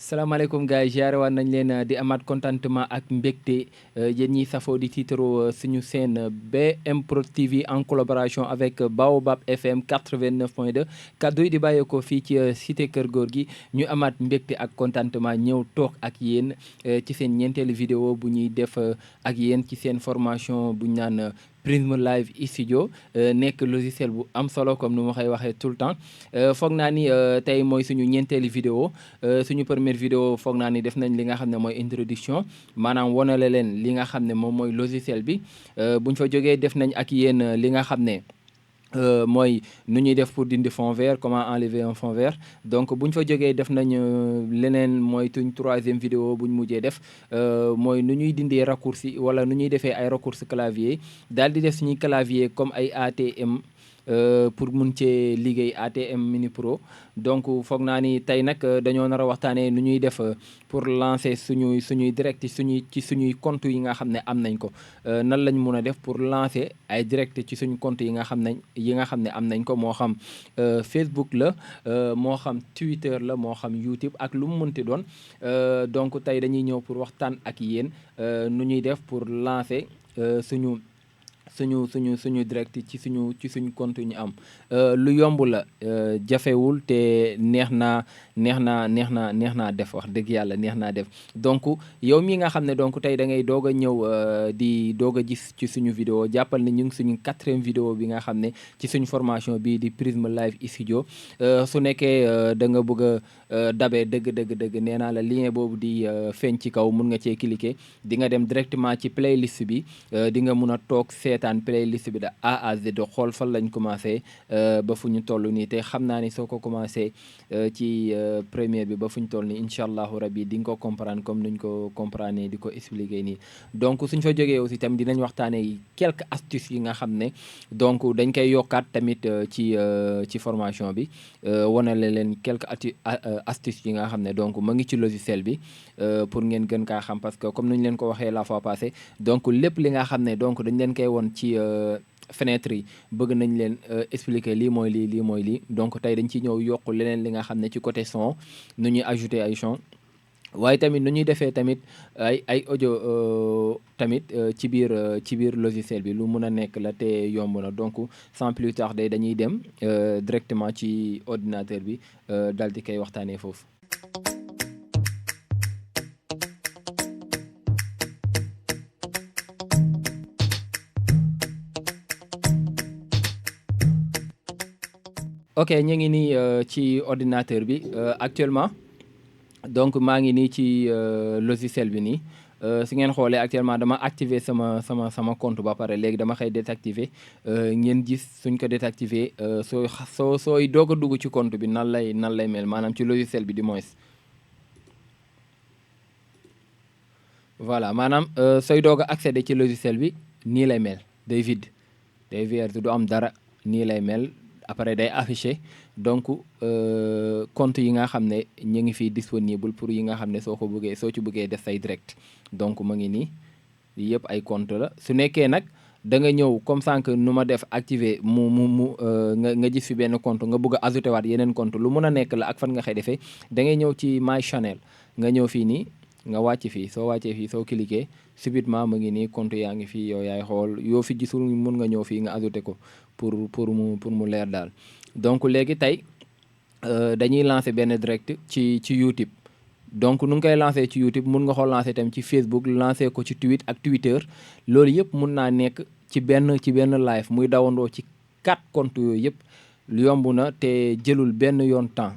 salaamaaleykum gars yi jaare waat nañ leen di amaat contentement ak mbégte yéen ñiy safoo di tiitaro suñu seen BM Prod TV en collaboration avec Baobab FM 89.2 kaddu yi di bàyyeekoo fii ci cité Kër Góor gi ñu amaat mbégte ak contentement ñëw toog ak yéen ci seen ñeenteelu vidéo bu ñuy def ak yéen ci seen formation bu ñu naan Prism Live Studio nekk logiciel bu am solo comme nu ma koy waxee tout le temps foog naa ni tey mooy suñu ñeenteelu vidéo suñu première vidéo foog naa ni def nañ li nga xam ne mooy introduction maanaam wonale leen li nga xam ne moom mooy logiciel bi buñ fa jógee def nañ ak yéen li nga xam ne mooy nu ñuy def pour dindi fond vert comment enlever un fond vert donc bu ñu fa jógee def nañ leneen mooy tuñ troisième vidéo bu ñu mujjee def mooy nu ñuy dindee raccourci wala nu ñuy defee ay raccourci clavier daal di def suñuy clavier comme ay ATM pour mun cee liggéey ATM Mini Pro donc foog naa ni tey nag dañoo nar a waxtaanee nu ñuy def pour lancer suñuy direct ci suñuy compte yi nga xam ne am nañ ko nan lañ mun a def pour lancer ay direct ci suñu compte yi nga xam ne am nañ ko moo xam Facebook la moo xam Twitter la moo xam YouTube ak lu mu mënti doon donc tey dañuy ñëw pour waxtaan ak yéen nu ñuy def pour lancer suñu direct ci suñu compte ñu am lu yomb la jafewul te neex naa def wax dëgg yàlla neex naa def donc yow mi nga xam ne donc tey da ngay doog a ñëw di doog a gis ci suñu vidéo jàppal ne ñu ngi suñu 4e vidéo bi nga xam ne ci suñu formation bii di Prism Live Studio su nekkee da nga bëgg a dabee dëgg nee naa la lien boobu di feeñ ci kaw mun nga cee cliquer di nga dem directement ci playlist bi di nga mun a toog seetaan playlist bi de A à Z xool fan lañ commencé ba fu ñu toll nii te xam naa ni soo ko commencé ci première bi ba fu ñu toll nii incha allahu rabi di nga ko comprendre comme nuñ ko comprendre di ko expliquer nii donc suñ fa jógee aussi tamit dinañ waxtaanee quelques astuces yi nga xam ne donc dañ koy yokkaat tamit ci formation bi wanale leen quelques astuces yi nga xam ne donc ma ngi ci logiciel bi pour ngeen gën kaa xam parce que comme nuñ leen ko waxee la fois passée donc lépp li nga xam ne donc dañ leen koy won ci fenêtre yi bëgg nañ leen expliquer lii mooy lii donc tey dañ ci ñëw yokk leneen li nga xam ne ci côté son nu ñuy ajouter ay son waaye tamit nu ñuy defee tamit ay audio tamit ci biir logiciel bi lu mun a nekk la te yomb na donc sans plus tarder dañuy dem directement ci ordinateur bi dal di koy waxtaanee foofu. ok ñu ngi nii ci ordinateur bi actuellement donc maa ngi nii ci logiciel bi nii si ngeen xoolee actuellement dama activer sama compte ba pare léegi dama xëy désactiver ngeen gis suñ ko désactiver sooy doog a dugg ci compte bi nan lay mel maanaam ci logiciel bi du moins voilà maanaam sooy doog a accéder ci logiciel bi nii lay mel day vide day vierge du am dara nii lay mel après day affiché donc compte yi nga xam ne ñu ngi fii disponible pour yi nga xam ne soo ci bëggee def say direct donc ma ngi nii yëpp ay compte la su nekkee nag da nga ñëw comme sànq nu ma def activer nga gis fi benn compte nga bëgg a ajouté waat yeneen compte lu mun a nekk la ak fan nga xëy defee da ngay ñëw ci my channel nga ñëw fii nii nga wàcc fii soo wàccee fii soo cliquer subitement mu ngi nii compte yaa ngi fii yow yaay xool yoo fi gisul mun nga ñëw fii nga ajouté ko pour mu leer daal donc léegi tey dañuy lancer benn direct ci YouTube donc nu ngi koy lancer ci YouTube mun nga ko lancer tam ci Facebook lancer ko ci Twitter loolu yëpp mun naa nekk ci benn live muy dawandoo ci 4 comptes yooyu yëpp yomb na te jëlul benn yoon temps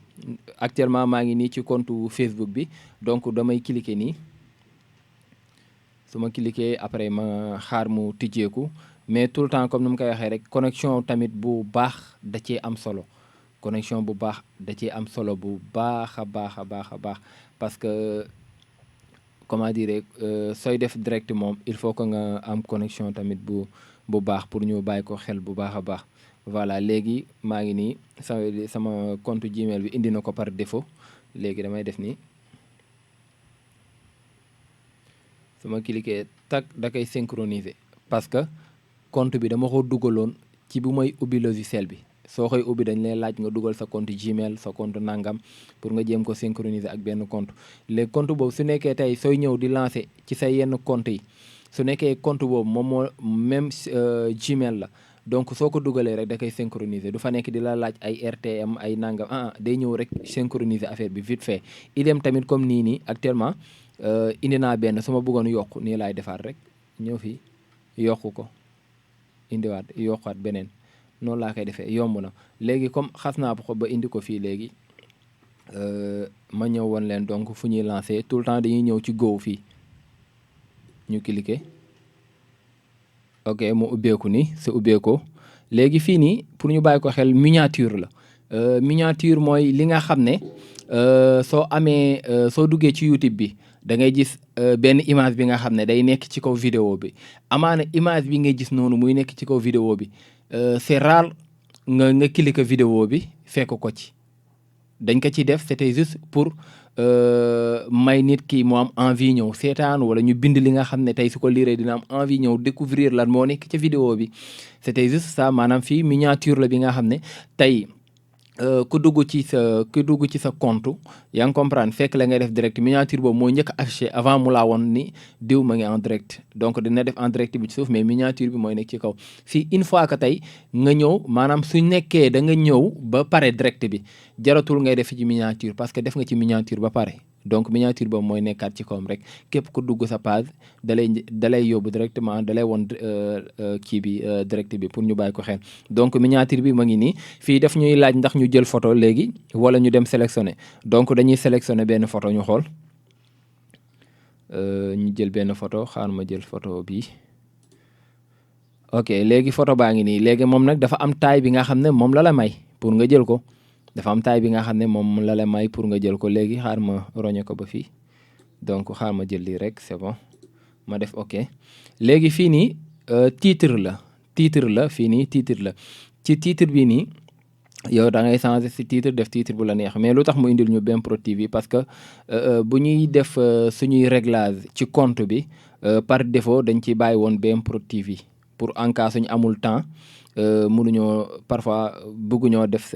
actuellement maa ngi nii ci compte Facebook bi donc damay cliquer nii su ma cliquer après ma xaar mu tijjeeku mais tout le temps comme ni mu koy waxee rek connexion tamit bu baax da cee am solo connexion bu baax da cee am solo bu baax a baax parce que comment dire sooy def direct moom il faut que nga am connexion tamit bu baax pour ñu bàyyi ko xel bu baax a baax voilà léegi maa ngi nii sama compte Gmail bi indi na ko par défaut léegi damay def nii su ma cliquer tak da koy synchroniser parce que compte bi dama ko dugaloon ci bu may ubbi logiciel bi soo koy ubbi dañ lay laaj nga dugal sa compte Gmail sa compte nangam pour nga jéem ko synchroniser ak benn compte léegi compte boobu su nekkee tey sooy ñëw di lancer ci sa yenn compte yi su nekkee compte boobu moom moo même Gmail la donc soo ko dugalee rek da koy synchroniser du fa nekk di la laaj ay RTM ay nangam day ñëw rek synchroniser affaire bi vite fait idem tamit comme nii actuellement indi naa benn su ma bëggoon yokk nii laay defaat rek ñëw fii yokku ko indiwaat yokkuwaat beneen noonu laa koy defee yomb na léegi comme xas naa ko ba indi ko fii léegi ma ñëw woon leen donc fu ñuy lancer tout le temps dañuy ñëw ci go fii ñu cliquer ok mu ubbeeku ni su ubbeekoo léegi fii nii pour ñu bàyyi ko xel miniature la miniature mooy li nga xam ne soo amee soo duggee ci YouTube bi da ngay gis benn image bi nga xam ne day nekk ci kaw vidéo bi amaana image bi ngay gis noonu muy nekk ci kaw vidéo bi c'est rare nga cliquer vidéo bi fekk ko ci dañ ko ci def c'était juste pour may nit ki mu am envie ñëw seetaan wala ñu bind li nga xam ne tey su ko liiree dina am envie ñëw découvrir lan moo nekk ca vidéo bi c'était juste ça maanaam fii miniature la bi nga xam ne tey ku dugg ci sa compte yaa ngi comprendre fekk la ngay def direct miniature boobu moo njëkk a affiché avant mu laa woon ni diw ma ngi en direct donc dina def en direct bi ci suuf mais miniature bi mooy nekk ci kaw fii une fois que tey nga ñëw maanaam su nekkee da nga ñëw ba pare direct bi jaratul ngay def ci miniature parce que def nga ci miniature ba pare donc miniature boobu mooy nekkaat ci kawam rek képp ku dugg sa page dalay yóbbu directement dalay woon kii bi direct bi pour ñu bàyyi ko xel donc miniature bi ma ngi nii fii daf ñuy laaj ndax ñu jël photo léegi wala ñu dem sélectionner donc dañuy sélectionner benn photo ñu xool ñu jël benn photo xaar ma jël photo bi ok léegi photo baa ngi nii léegi moom nag dafa am taille bi nga xam ne moom la may pour nga jël ko dafa am taille bi nga xam ne moom la may pour nga jël ko léegi xaar ma roñe ko ba fii donc xaar ma jël lii rek c'est bon ma def ok léegi fii nii titre la fii nii titre la ci titre bi nii yow da ngay changer si titre def titre bu la neex mais lu tax mu indil ñu Bprod TV parce que bu ñuy def suñuy réglage ci compte bi par défaut dañ ci bàyyi woon Bprod TV pour en cas suñu amul temps mënuñoo parfois bëgguñoo def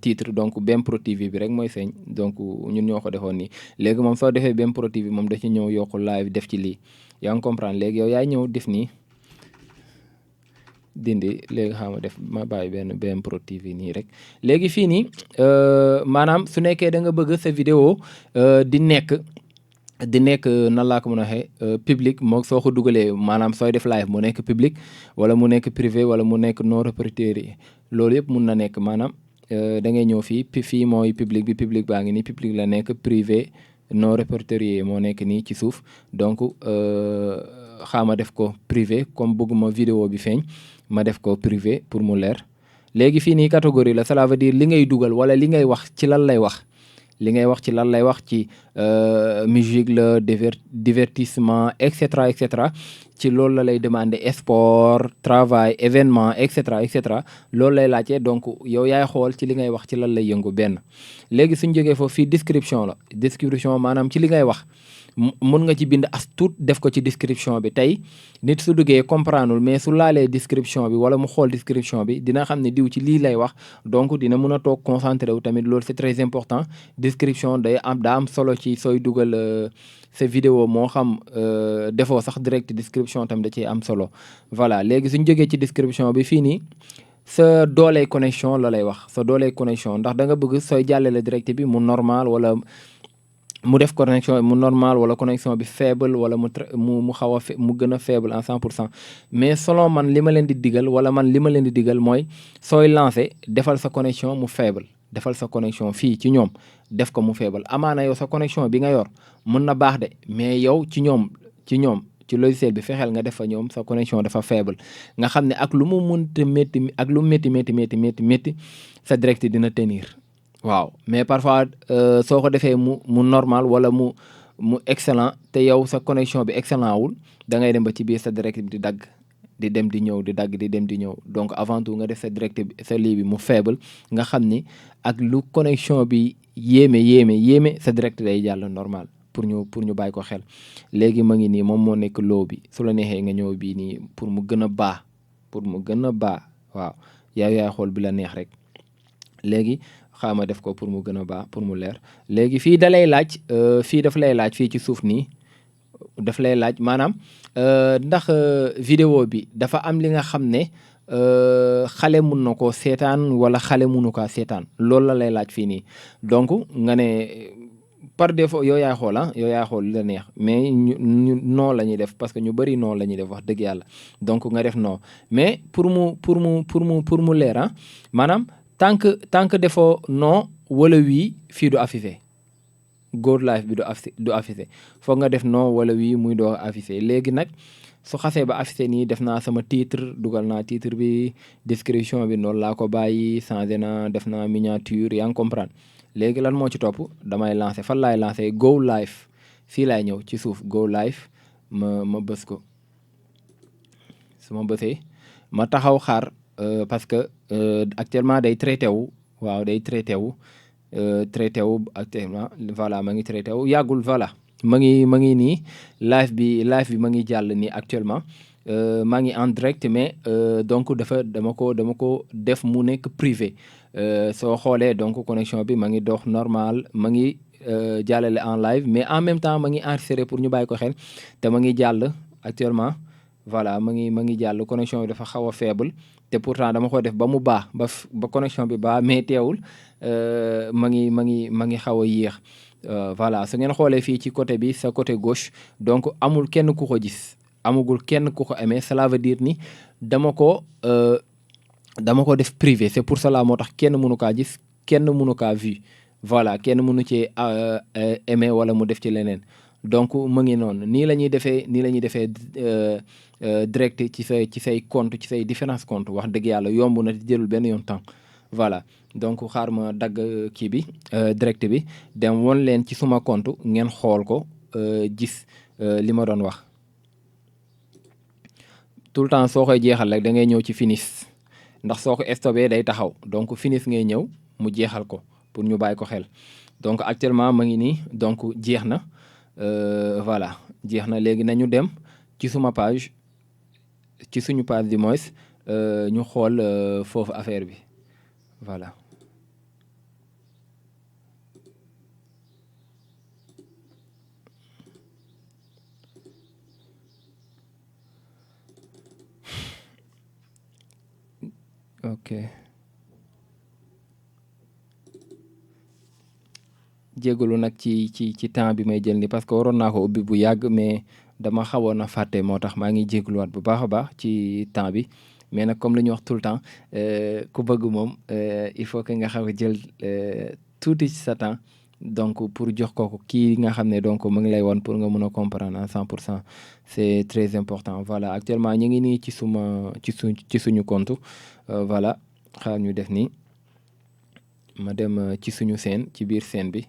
titre donc Bprod TV bi rek mooy feeñ donc ñun ñoo ko defoon nii léegi moom soo defee Bprod TV moom da ci ñëw yokku live def ci lii yaa ngi comprendre léegi yow yaay ñëw def nii dindi léegi xama def ma bàyyi benn Bprod TV nii rek léegi fii nii maanaam su nekkee da nga bëgg sa vidéo di nekk nan laa ko mën a waxee public moo soo ko dugalee maanaam sooy def live mu nekk public wala mu nekk privé wala mu nekk non répertorié loolu yëpp mun na nekk maanaam da ngay ñëw fii mooy public bi public baa ngi nii public la nekk privé non répertorié moo nekk nii ci suuf donc xaama def ko privé comme bëgguma vidéo bi feeñ ma def ko privé pour mu leer léegi fii nii catégorie la cela veut dire li ngay dugal wala li ngay wax ci lan lay wax li ngay wax ci lan lay wax ci musique la divertissement et cetera ci loolu la lay demander sport travail événement et cetera loolu lay laajte donc yow yaay xool ci li ngay wax ci lan lay yëngu benn léegi suñ jógee foofu fii description maanaam ci li ngay wax mun nga ci bind as tuut def ko ci description bi tey nit su duggee comprendre mais su laalee description bi wala mu xool description bi dina xam ne diw ci lii lay wax donc dina mun a toog concentré wu tamit loolu c'est très important description daa am solo ci sooy dugal sa vidéo moo xam defoo sax direct description tamit da ciy am solo voilà léegi suñ jógee ci description bi fii nii sa doolee connexion la lay wax sa doolee connexion ndax da nga bëgg sooy jàllale direct bi mu normal wala mu def connexion mu normal wala connexion bi faible wala mu xaw a mu gën a faible en 100% mais selon man li ma leen di digal mooy sooy lancer defal sa connexion mu faible defal sa connexion fii ci ñoom def ko mu faible amaana yow sa connexion bi nga yor mun na baax de mais yow ci ñoom ci logiciel bi fexeel nga def fa ñoom sa connexion dafa faible nga xam ne ak lu mu mënta métti ak lu métti sa direct dina tenir waaw mais parfois soo ko defee mu normal wala mu excellent te yow sa connexion bi excellent wul da ngay dem ba ci biir sa direct bi di dagg di dem di ñëw di dagg di dem di ñëw donc avant tout nga def sa direct bi sa lii bi mu faible nga xam ni ak lu connexion bi yéeme sa direct day jàll normal pour ñu bàyyi ko xel léegi ma ngi nii moom moo nekk loo bi su la neexee nga ñëw bii nii pour mu gën a baax waaw yow yaay xool bi la neex rek. léegi xaama def ko pour mu gën a baax pour mu leer léegi fii da lay laaj fii daf lay laaj fii ci suuf nii daf lay laaj maanaam ndax vidéo bi dafa am li nga xam ne xale mun na koo seetaan wala xale munu kaa seetaan loolu la lay laaj fii nii donc nga ne par défaut yow yaay xool yow yaay xool li la neex mais ñu non la ñuy def parce que ñu bëri non la ñuy def wax dëgg yàlla donc nga def non mais pour mu leer maanaam tant que defoo non wala wii fii du affiché Go Live bi du affiché foog nga def non wala wii muy doo affiché léegi nag su xasee ba affiché nii def naa sama titre dugal naa titre bi description bi noonu laa ko bàyyi changé naa def naa miniature yaa ngi comprendre léegi lan moo ci topp damay lancé fan laay lancé Go Live fii laay ñëw ci suuf Go Live ma bës ko su ma bësee ma taxaw xaar parce que actuellement day traité wu waaw day traité wu actuellement voilà ma ngi traité wu yàggul voilà ma ngi nii live bi ma ngi jàll nii actuellement maa ngi en direct mais donc dama ko def mu nekk privé soo xoolee donc connexion bi ma ngi dox normal ma ngi jàllale en live mais en même temps ma ngi enregistré pour ñu bàyyi ko xel te ma ngi jàll actuellement voilà ma ngi jàll connexion bi dafa xaw a faible te pourtant dama ko def ba mu baax ba connexion bi baax mais teewul ma ngi xaw a yéex voilà su ngeen xoolee fii ci côté bi sa côté gauche donc amul kenn ku ko gis amugul kenn ku ko aimé cela veut dire ni dama ko def privé c'est pour cela moo tax kenn mënu kaa gis kenn mënu kaa vu voilà kenn mënu ci aimé wala mu def ci leneen donc mu ngi noonu nii la ñuy defee direct ci say compte ci say différents comptes wax dëgg yàlla yomb na jëlul benn yoon temps voilà donc xaar ma dagg kii bi direct bi dem won leen ci suma compte ngeen xool ko gis li ma doon wax tout le temps soo koy jeexal rek da ngay ñëw ci finish ndax soo ko stoppé day taxaw donc finish ngay ñëw mu jeexal ko pour ñu bàyyi ko xel donc actuellement ma ngi nii donc jeex na voilà jeex na léegi nañu dem ci suma page ci suñu page du moins ñu xool foofu affaire bi voilà ok jégalu nag ci temps bi may jël ni parce que waroon naa ko ubbi bu yàgg mais dama xawoon a fàtte moo tax maa ngi jégaluwaat bu baax a baax ci temps bi mais nag comme li ñu wax tout le temps ku bëgg moom il faut que nga xaw a jël tuuti ci sa temps donc pour jox ko kii nga xam ne donc mu ngi lay woon pour nga mun a comprendre à 100% c'est très important voilà actuellement ñu ngi nii ci suñu compte voilà xaar ñu def nii ma dem ci suñu scène ci biir scène bi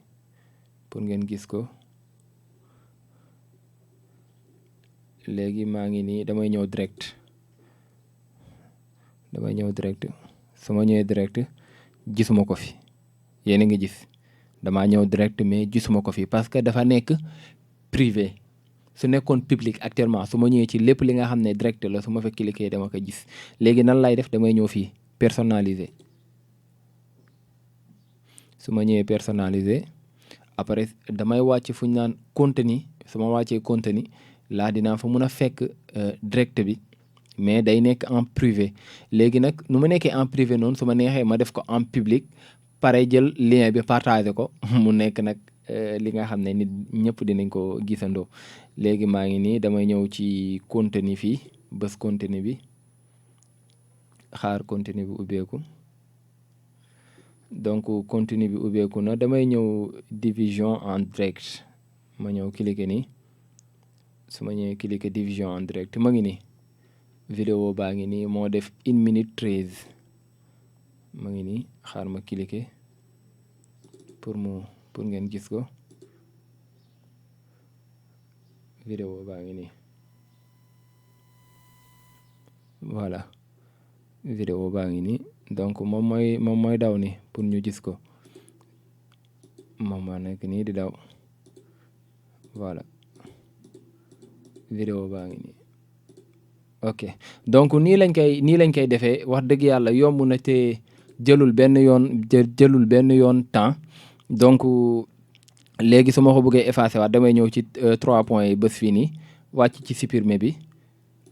pour ngeen gis ko léegi maa ngi nii damay ñëw direct su ma ñëwee direct gisuma ko fi yéen a ngi gis damaa ñëw direct mais gisuma ko fi parce que dafa nekk privé su nekkoon public actuellement su ma ñëwee ci lépp li nga xam ne direct la su ma fa cliquer dama ko gis léegi nan lay def damay ñëw fii personnaliser su ma ñëwee personnaliser après damay wàcc fu ñu naan contenu su ma wàccee contenu laa dinaa fa mun a fekk direct bi mais day nekk en privé léegi nag nu ma nekkee en privé noonu su ma neexee ma def ko en public pare jël lien bi partager ko mu nekk nag li nga xam ne nit ñëpp dinañ ko gisandoo léegi maa ngi nii damay ñëw ci contenu fii bës contenu bi xaar contenu bi ubbeeku donc contenu bi ubbeeku na damay ñëw division en direct ma ñëw cliquer nii su ma ñëwee cliquer division en direct ma ngi nii vidéo baa ngi nii moo def 1 minute 13 ma ngi nii xaar ma cliquer pour ngeen gis ko vidéo baa ngi nii voilà vidéo baa ngi nii donc moom mooy daw ni pour ñu gis ko moom moo nekk nii di daw voilà vidéo baa ngi nii ok donc nii lañ koy defee wax dëgg yàlla yomb na te jëlul benn yoon temps donc léegi su ma ko bëggee effacer waat damay ñëw ci 3 points yi bés fii nii wàcc ci supprimer bi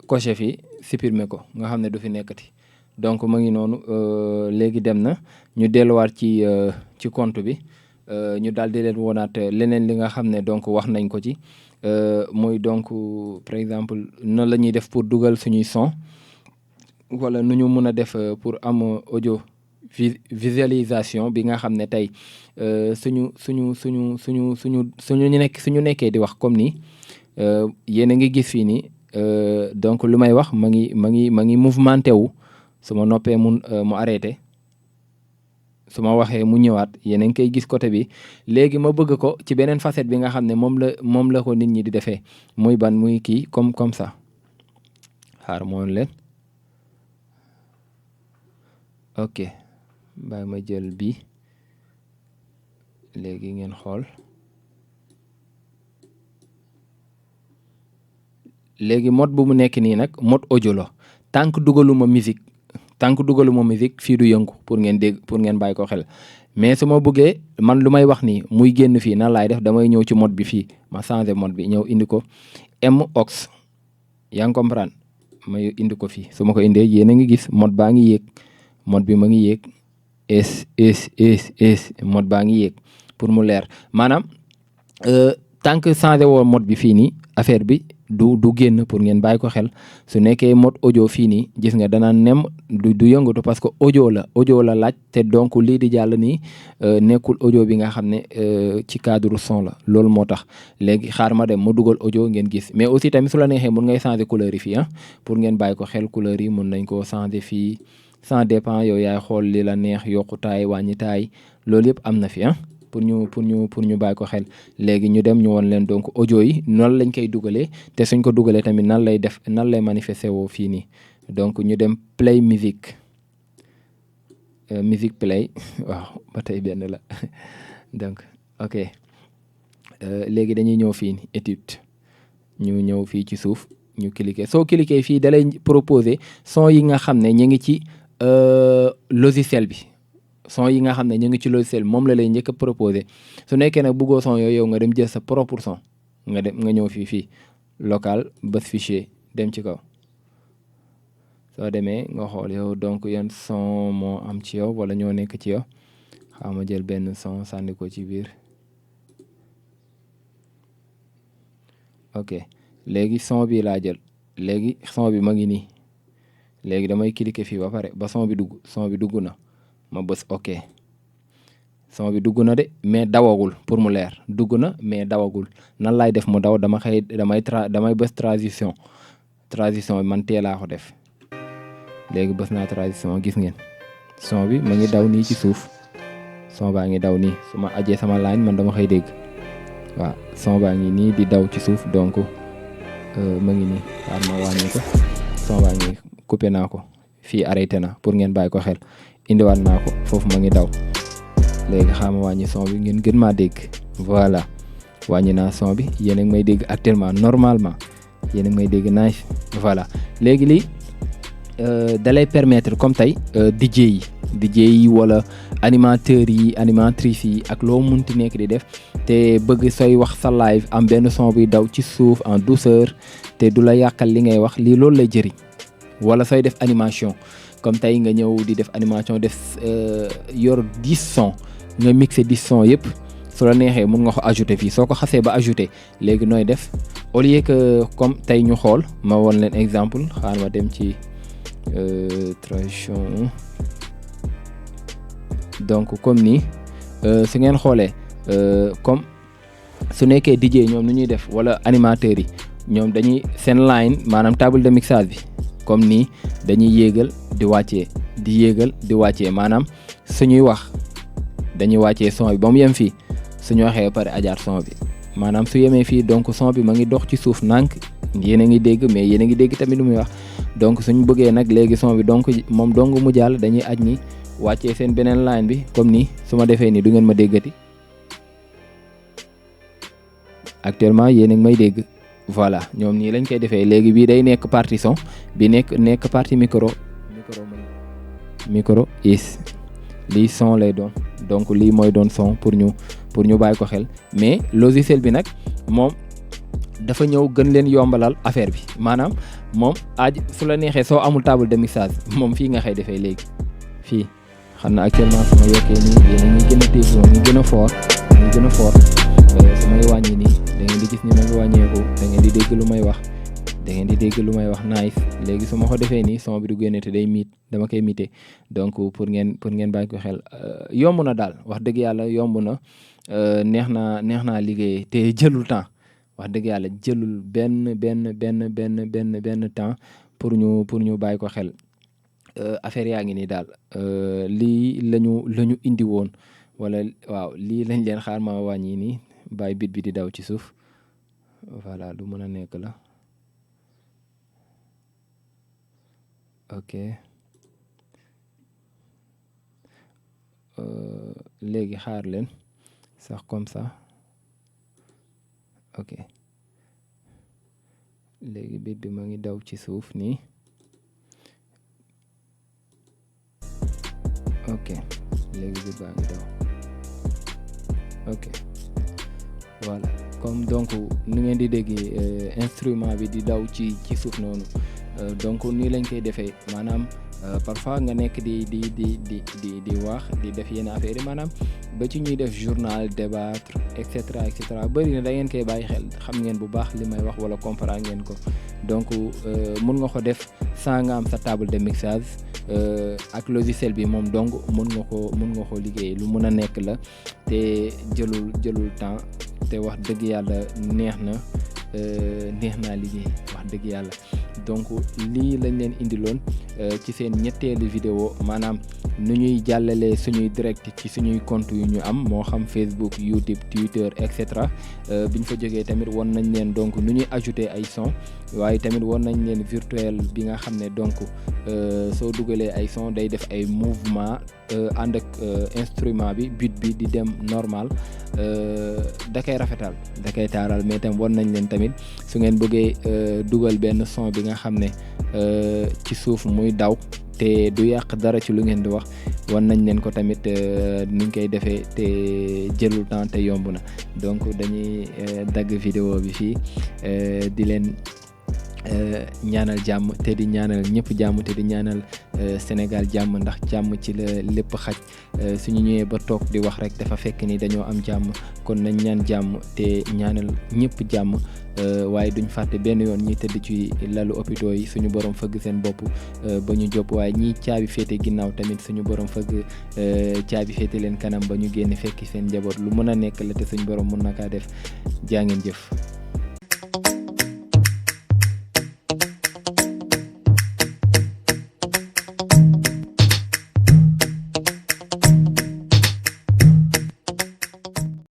coché fi supprimer ko nga xam ne du fi nekkati donc ma ngi noonu léegi dem na ñu delluwaat ci compte bi ñu daal di leen wonaat leneen li nga xam ne donc wax nañ ko ci muy donc par exemple noonu la ñuy def pour dugal suñuy son wala nu ñu mun a def pour am audio visualisation bi nga xam ne tey suñu nekkee di wax comme ni yéen a ngi gis fii nii donc lu may wax ma ngi mouvementé wu su ma noppee mu arrêté su ma waxee mu ñëwaat yéen a ngi koy gis côté bi léegi ma bëgg ko ci beneen facette bi nga xam ne moom la ko nit ñi di defee muy ban muy kii comme ça xaar moon leen ok bàyyi ma jël bi léegi ngeen xool léegi mode bu mu nekk nii nag mode audio la tant que dugaluma musique fii du yëngu pour ngeen dégg pour ngeen bàyyi ko xel mais su ma bëggee man lu may wax nii muy génn fii nan laay def damay ñëw ci mode bi fii ma changé mode bi ñëw indi ko MOX yaa ngi comprendre ma indi ko fii su ma ko indee yéen a ngi gis mode baa ngi yéeg mode bi ma ngi yéeg mode baa ngi yéeg pour mu leer maanaam tant que changé woo mode bi fii nii affaire bi du génn pour ngeen bàyyi ko xel su nekkee mode audio fii nii gis nga danaan nem du yëngatu parce que audio la laaj te donc lii di jàll nii nekkul audio bi nga xam ne ci cadre son la loolu moo tax léegi xaar ma dem ma dugal audio ngeen gis mais aussi tamit su la neexee mun ngay changer couleur yi fii pour ngeen bàyyi ko xel couleur yi mun nañ koo changer fii ça dépend yow yaay xool li la neex yokku taay wàññi taay loolu yëpp am na fi pour ñu bàyyi ko xel léegi ñu dem ñu woon leen donc audio yi noonu lañ koy dugalee te suñ ko dugalee tamit nan lay manifesté woo fii nii donc ñu dem play musique play waaw ba tey benn la donc ok léegi dañuy ñëw fii nii étude ñu ñëw fii ci suuf ñu cliquer soo cliquer fii da lay proposer son yi nga xam ne ñu ngi ci logiciel bi son yi nga xam ne ñu ngi ci logiciel moom la lay njëkk a proposé su nekkee nag bëggoo son yooyu yow nga dem jël sa propre son nga ñëw fii local bës fichier dem ci kaw soo demee nga xool yow donc yan son moo am ci yow wala ñoo nekk ci yow xaama jël benn son sànni ko ci biir ok léegi son bi laa jël léegi son bi ma ngi nii léegi damay cliquer fii ba pare ba son bi dugg na ma bës ok son bi dugg na de mais dawagul pour mu leer dugg na mais dawagul nan laay def mu daw damay bës transition bi man tee laa ko def léegi bës naa transition gis ngeen son bi ma ngi daw nii ci suuf son baa ngi daw nii su ma ajee sama line man dama koy dégg waaw son baa ngi nii di daw ci suuf donc ma ngi nii xaar ma wàññi ko son baa ngi coupé naa ko fii arrêté na pour ngeen bàyyi ko xel indiwaat naa ko foofu ma ngi daw léegi xaama wàññi son bi ngeen gën maa dégg voilà wàññi naa son bi yéen a ngi may dégg actuellement normalement yéen a ngi may dégg nice voilà léegi lii da lay permettre comme tey DJ yi wala animateurs yi animatrices yi ak loo munti nekk di def te bëgg sooy wax sa live am benn son buy daw ci suuf en douceur te du la yàqal li ngay wax lii loolu lay jëriñ wala sooy def animation comme tey nga ñëw di def animation def yor 10 sons nga mixé 10 sons yëpp su la neexee mun nga ko ajouter fii soo ko xasee ba ajouter léegi nooy def au lieu que comme tey ñu xool ma won leen exemple xaar ma dem ci tradition donc comme nii su ngeen xoolee comme su nekkee DJ ñoom nu ñuy def wala animateurs yi ñoom dañuy seen line maanaam table de mixage bi comme nii dañuy yéegal di wàccee di yéegal di wàccee maanaam suñuy wax dañuy wàccee son bi ba mu yem fii suñu waxee ba pare ajaar son bi maanaam su yemee fii donc son bi ma ngi dox ci suuf nànk yéen a ngi dégg mais yéen a ngi dégg tamit lu muy wax donc suñu bëggee nag léegi son bi donc moom dong mu jàll dañuy aj ni wàccee seen beneen line bi comme nii su ma defee nii du ngeen ma déggati actuellement yéen a ngi may dégg voilà ñoom nii lañ koy defee léegi bii day nekk partie son bi nekk partie micro is lii son lay doon donc lii mooy doon son pour ñu bàyyi ko xel mais logiciel bi nag moom dafa ñëw gën leen yombalal affaire bi maanaam moom su la neexee soo amul table de mixage moom fii nga xëy defee léegi fii xam na actuellement su ma yokkee nii yéen a ngi gën a téye ñu gën a fort su may wàññi nii da ngeen di gis ni ma ngi wàññeeku da ngeen di dégg lu may wax nice léegi su ma ko defee nii son bi du génne te day dama koy mité donc pour ngeen bàyyi ko xel yomb na daal wax dëgg yàlla yomb na neex naa liggéey te jëlul temps wax dëgg yàlla jëlul benn temps pour ñu bàyyi ko xel affaire yaa ngi nii daal lii lañu indi woon wala waaw lii lañ leen xaar ma wàññi nii bàyyi bit bi di daw ci suuf voilà lu mën a nekk la ok léegi xaar leen sax comme ça ok léegi bit bi ma ngi daw ci suuf nii ok léegi bit baa ngi daw ok voilà comme donc ni ngeen di déggee instrument bi di daw ci suuf noonu donc nii lañ koy defee maanaam parfois nga nekk di wax di def yenn affaire yi maanaam ba ci ñuy def journal débattre et cetera bëri na da ngeen koy bàyyi xel xam ngeen bu baax li may wax wala comprendre ngeen ko donc mun nga ko def sans nga am sa table de mixage ak logiciel bi moom donc mun nga ko liggéey lu mun a nekk la te jëlul temps te wax dëgg yàlla neex naa liggéey wax dëgg yàlla donc lii lañ leen indiloon ci seen ñetteelu vidéo maanaam nu ñuy jàllalee suñuy direct ci suñuy compte yu ñu am moo xam Facebook YouTube Twitter et cetera biñ fa jógee tamit won nañ leen donc nu ñuy ajouter ay son waaye tamit won nañ leen virtuel bi nga xam ne donc soo dugalee ay son day def ay mouvement ànd ak instrument bi beat bi di dem normal da koy rafetal da koy taaral mais tam won nañ leen tamit su ngeen bëggee dugal benn son bi nga xam ne ci suuf muy daw te du yàq dara ci lu ngeen di wax wan nañ leen ko tamit nuñ koy defee te jëlul temps te yomb na donc dañuy dagg vidéo bi fii di leen ñaanal jàmm te di ñaanal ñëpp jàmm te di ñaanal Sénégal jàmm ndax jàmm ci la lépp xaj suñu ñëwee ba toog di wax rek dafa fekk ni dañoo am jàmm kon nañ ñaan jàmm te ñaanal ñëpp jàmm waaye duñ fàtte benn yoon ñi tëdd ci lalu hôpitaux yi suñu borom fëgg seen bopp ba ñu jóg waaye ñi caabi féete ginnaaw tamit suñu borom fëgg caabi féete leen kanam ba ñu génn fekki seen njaboot lu mën a nekk la te suñu borom mën na kaa def jaa ngeen jëf